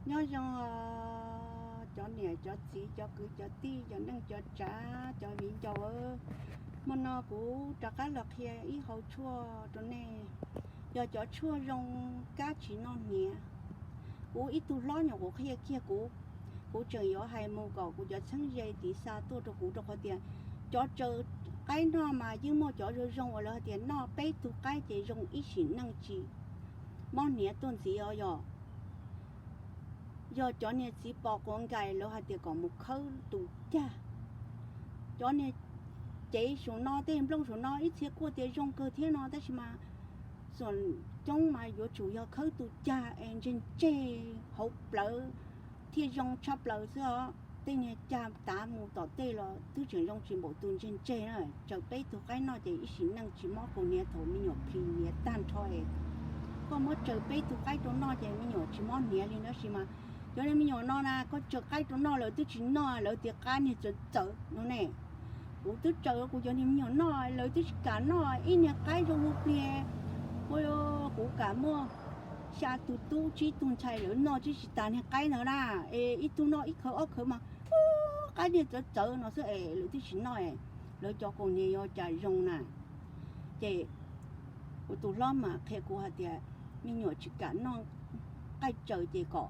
Nyob zoo os, cov niam cov txiv, cov kwv cov tij, cov neej cov tsav, cov viv ncaus. Hmo no kuv rov qab los qhia ib hau tshuaj rau nej. Yog cov tshuaj zoo kab tsis noj hniav. Kuv ib tug hlob nyuam qhuav qhia kiag kuv, kuv tseem yuav hais mus kom kuv cov txheeb ze tiv xa tuaj rau kuv, rau qhov tias cov tsaws qaib noj mas yeej muaj cov zoo zoo uas lawv hais tias noj peb tug qaib ces zoo ib sim neej tsis mob hniav tuaj ntxiv os. Yog, yog cov niag txiv pos quav nkais lawv hais tias kom mus khawb tus cag. Cov niag cev saum no, tej nplooj saum no ib txhia kuj tias zoo kawg thiab no, tab sis mas xom coob mas yuav tsum yog khawb tus cag es ntseg ntseg hauv plawv thiaj zoo tshaj plaws xwb os. Tej niag cag tav mus tom tej los twb tseem zoo tsis npaum tus ntseg ntseg na. Tsaws peb tug qaib noj ces ib sim neej tsis mob kaus hniav thaum me nyuam plis hniav tag nrho es. Koj muab tsaws peb tug qaib rau noj ces me nyuam tsis mob hniav li, tab sis mas cov niag me nyuam no na, koj tsaws qaib rau noj lawv twb tsis noj, lawv tias qab niag txawv txawv no ne. Kuv twb tsaws kuv cov niag me nyuam noj lawv twb tsis kam noj, ib niag qaib zoo hu pliag. Ua kuv kam muaj xya tug tub tsib tug ntxhais lawv noj tsis tas niag qaib ntawd na, es ib tug noj ib khawv ob khawv mas qab niag txawv txawv no xwb es lawv twb tsis noj, lawv cov kaus hniav yuav cas zoo na. Ces kuv tus hlob mas qhia kuv hais tias me nyuam tsis kam noj qaib tsaws ces kom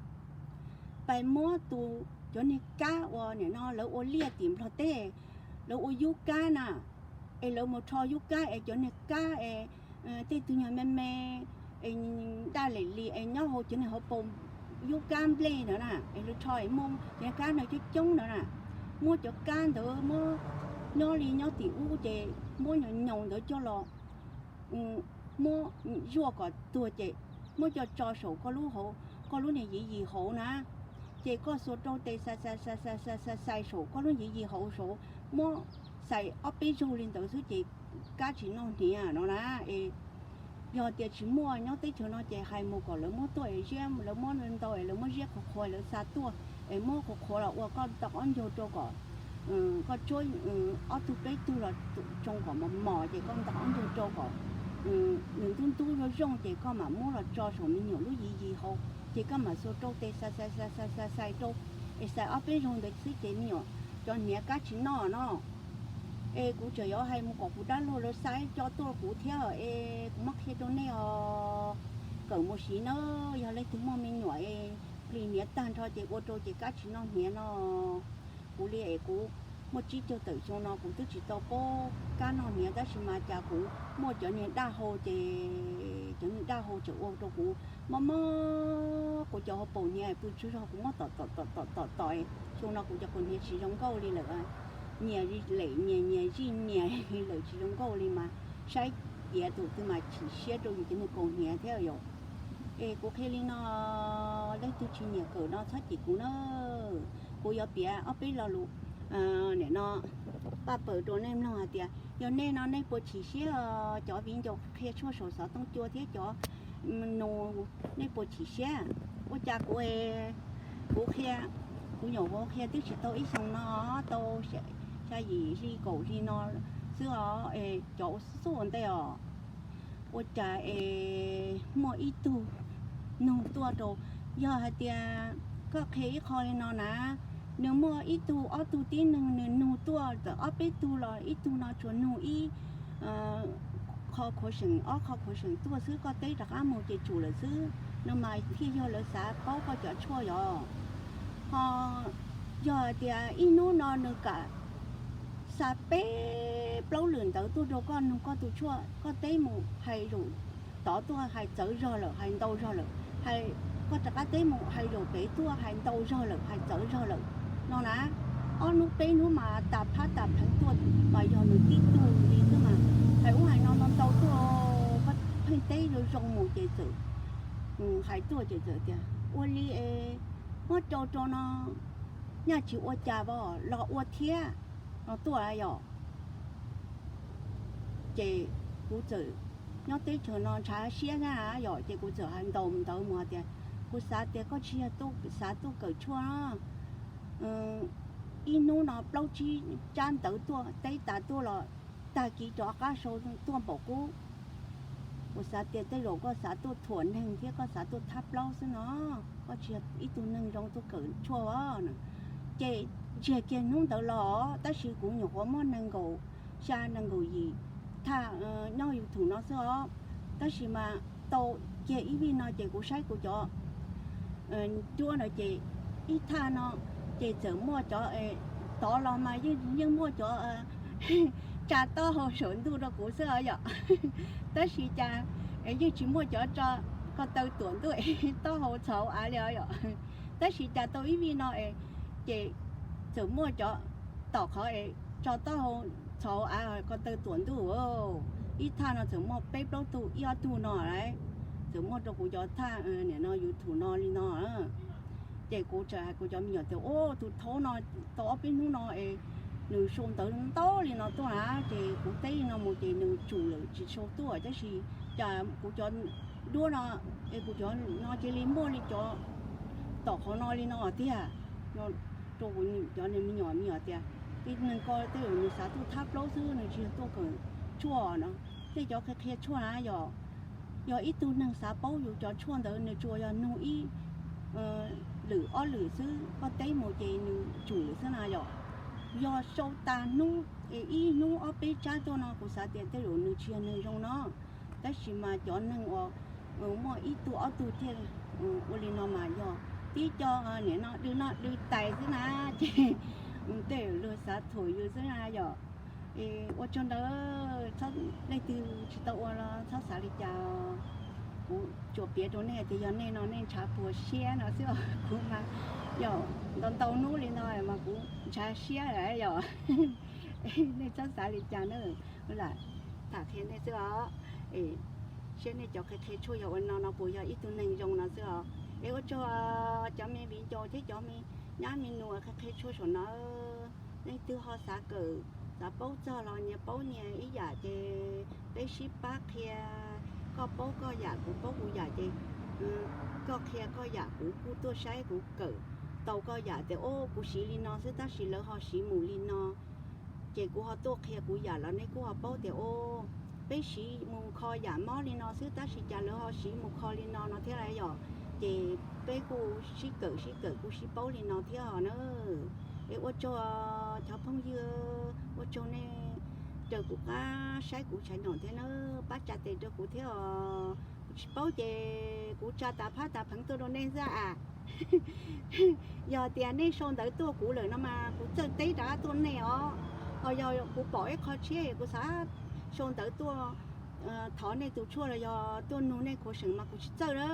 pais muab tus, cov niag kab uas nim no lawv ua liaj tim Nplog teb, lawv ua yub kab na, es lawv mus rho yub kab es cov niag kab es tej tug nyuag me me es daj lem li es nyob hauv cov niag hauv paus yub kab nplej ntawd na, es lawv rho es muaj cov kab ntawd coob coob ntawd na, muab cov kab ntawd muab nyob li nyob tim ub ces muab nyoos nyoos ntawd coj los muab zuaj kom tuag ces muab coj tso saum koj lub hauv, koj lub niag yiv yis hauv na, ces koj xuas rau tes xais xais xais xais xais xais saum koj lub yiv yis hauv saud, muab xais ob peb zaug li ntawd xwb ces kab tsis noj hniav no na. Es yog tias tsis muaj nyob teb chaws no ces hais mus kom lawv muab tuaj es ziab, lawv muab ntau es lawv muab ziab qhuav qhuav lawv xa tuaj es muab qhuav qhuav los ua koj ntau ob ncaug rau kom koj tsuab ob tug peb tug los tsoo kom mos mos ces koj ntau ob ncaug rau kom nws ntub ntub zoo zoo ces koj mam muab los tso saum me nyuam lub yiv yis hauv ces koj mam xuas rau tes xais xais xais xais xais rau es xais ob peb zaug ntawd xwb ces me nyuam cov hniav kab tsis noj no. Es kuv tseem yuav hais mus kom kuv dab laug lawv xa cov tuaj kuv thiab es kuv muab qhia rau nej os. Kawm mus siv na, yog leej twg muaj me nyuam es plis hniav tag nrho ces ua rau ces kab tsis noj hniav no. Kuv li es kuv muaj tsib caug tawm xyoo no kuv twb tsis tau paub kab noj hniav tab sis mas cas kuv muaj cov niag daj hau ces cov niag daj hau tseem ua rau kuv mob mob kuv cov hauv paus hniav pw tsaug zog kuv muab tom tom tom tom tom tom xyoo no kuv cov kaus hniav tsis zoo nkauj li lawm. Nyias lem nyias, nyias zij nyias lawm tsis zoo nkauj li mas saib tias tus twg mas chim siab rau yus cov niag kaus hniav thiab yom. Es kuv qhia li no, leej twg tsis nyiam kawm no txhob cem kuv na. Kuv yuav piav ob peb lo lus nim no paj paws rau nej mloog hais tias yog nej no nej puas chim siab, cov viv ncaus qhia tshuaj saum xov tooj cua thiab cov nus, nej puas chim siab? Ua cas kuv, kuv qhia, kuv nyuam qhuav qhia twb tsis tau ib xyoos no, tau xya yim hli kaum hli no xwb os, cov ua xub ua ntej os. Ua cas es muaj ib tug nug tuaj rau, yog hais tias koj qhia ib qho li no na, nws muaj ib tug ob tug tib neeg nws nug tuaj txawm ob peb tug los ib tug no tsuas nug ib qho khuav seem ob qho khuav seem tuaj xwb, koj teb rov qab mus ces tsum lawm xwb no mas thiaj yog lawv xav paub koj cov tshuaj yom. Ho yog hais tias ib hnub no nws kam xa peb plaub lwm ntawv tuaj rau koj nug koj tus tshuaj, koj teb mus hais zaum tod tuaj hais txawv zog lawm hais ntau zog lawm, hais, koj rov qab teb mus hais zaum pem tuaj hais ntau zog lawm hais txawv zog lawm no na. Ob hnub peb hnub mas tas phab tas pheev tuaj mas yog nws tib tug li xwb mas hais ub hais no no ntau tuaj, koj pheej teb zoo zoo mus ces txawm hais tuaj ces txawm tias ua li es muab rau rau no nyaj tsis ua cas los ua thiab no tuaj yom. Ces kuv txawm nyob teb chaws no ntshav siab na yom, ces kuv txawm hais ntaus ntawv mus hais tias kuv xav tias koj tsis yog xav tuaj kawm tshuaj no, ib hnub no plaub tsib tsab ntawv tuaj teb tas tuaj los tag kis rov qab sau tuaj npaum qub. Kuv xav tias tej zaum koj xav tuaj thuam neeg thiab koj xav tuaj thab plaub xwb no, koj tsis yog ib tug neeg zoo tuaj kawm tshuaj os. Ces ntsiag kiag hnub ntawd los, tab sis kuv nyuam qhuav muaj nees nkaum xya nees nkaum yim thaj nyob YouTube no xwb os. Tab sis mas tau kiag ib vij no ces kuv saib kuv cov cuab ntawd ces ib thaj no ces txawm muaj cov, tov los mas yeej muaj cov tsa taub hau saum ntuj rau kuv xwb os yom. Tab sis cas yeej tsis muaj cov tso ko taw tuam ntuj taub hau txhos av li os yom. Tab sis cas tau ib vij no ces txawm muaj cov tom qhov tso taub hau txhos av ko taw tuam ntuj. Ib thaj no txawm muaj peb plaub tug ib ob tug no lawm, txawm muaj rau kuv cov thaj nim no YouTube no li no. Ces kuv txawm hais kuv cov me nyuam tias, Ub, tus thaub no tau ob peb hnub no es nws sau ntawv ntau li no tuaj na, ces kuv teb li no mus ces nws tsum lawm tsis sau tuaj, tab sis cas kuv cov duab no es kuv cov no cia li muaj li cov tom qhov no li no tiag. Rau kuv cov me nyuam, me nyuam tias, Tej neeg ko tej zaum nws xav tuaj thab plaub xwb, nws tsis yog tuaj kawm tshuaj no. Tej cov qhia qhia tshuaj na yom, yog ib tug neeg xav paub yus cov tshuaj ntawd nws tsuas yog nug ib lwm ob lwm xwb, koj teb mus ces nws tsum lawm xwb na yom. Yog sau tas hnub, ib hnub ob peb tsab tuaj no kuv xav tias tej zaum nws tsis yog neeg zoo no. Tab sis mas cov neeg uas muaj ib tug ob tug thiaj ua li no mas yog tib co nim no dw noj dw tais xwb na, ces tej zaum luag xav thuam yus xwb na yom. Ua tsaug ntau, leej twg tsis tau ua los txhob xav li cas. Kuv tsuas piav rau nej tias yog nej no nej ntshav puas siab no xwb os. Kuv mas yog ntau ntau hnub li no mas kuv ntshav siab lawm yom. Nej txhob xav li cas na, lam tham qhia nej xwb os. Saib nej cov qhia qhia tshuaj yog ua no no puas yog ib tug neeg zoo no xwb os. Es ua tsaug cov me viv ncaus thiab cov me nyab me nus qhia qhia tshuaj saum no. Leej twg ho xav kawm, xav paub txog los nyias paub nyias ib yam ces peb sib pab qhia, koj paub koj yam kuv paub kuv yam ces koj qhia koj yam kuv kuj tuaj saib kuv kawm tau koj yam tias, Ub, kuv siv li no xwb tab sis lawv ho siv mus li no. Ces kuv ho tuaj qhia kuv yam los nej kuj ho paub tias, Ub, peb siv mus kho yam mob li no xwb tab sis cas lawv ho siv mus kho li no no thiab lawm yom. Ces peb kuj sib kawm sib kawm kuj sib paub li no thiab os na. Es ua tsaug cov phooj ywg, ua tsaug nej raws kuv qab saib kuv channel thiab na, pab tsa tes rau kuv thiab os. Kuv tsis paub ces kuv tsa tas phab tas pheev tuaj rau nej xwb as. Yog tias nej sau ntawv tuaj kuv lawm no mas kuv txawj teb rov qab tuaj nej os. Ho yog kuv pom ib qho tshiab kuv xav sau ntawv tuaj thov nej tus tshuaj los yog tuaj nug nej khuv seem mas kuv tsis txawj na.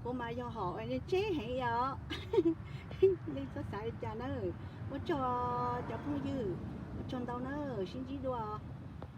Kuv mas yog hom tseb heev os. Nej txhob xav li cas na. Ua tsaug cov phooj ywg, ua tsaug ntau na, sib ntsib dua.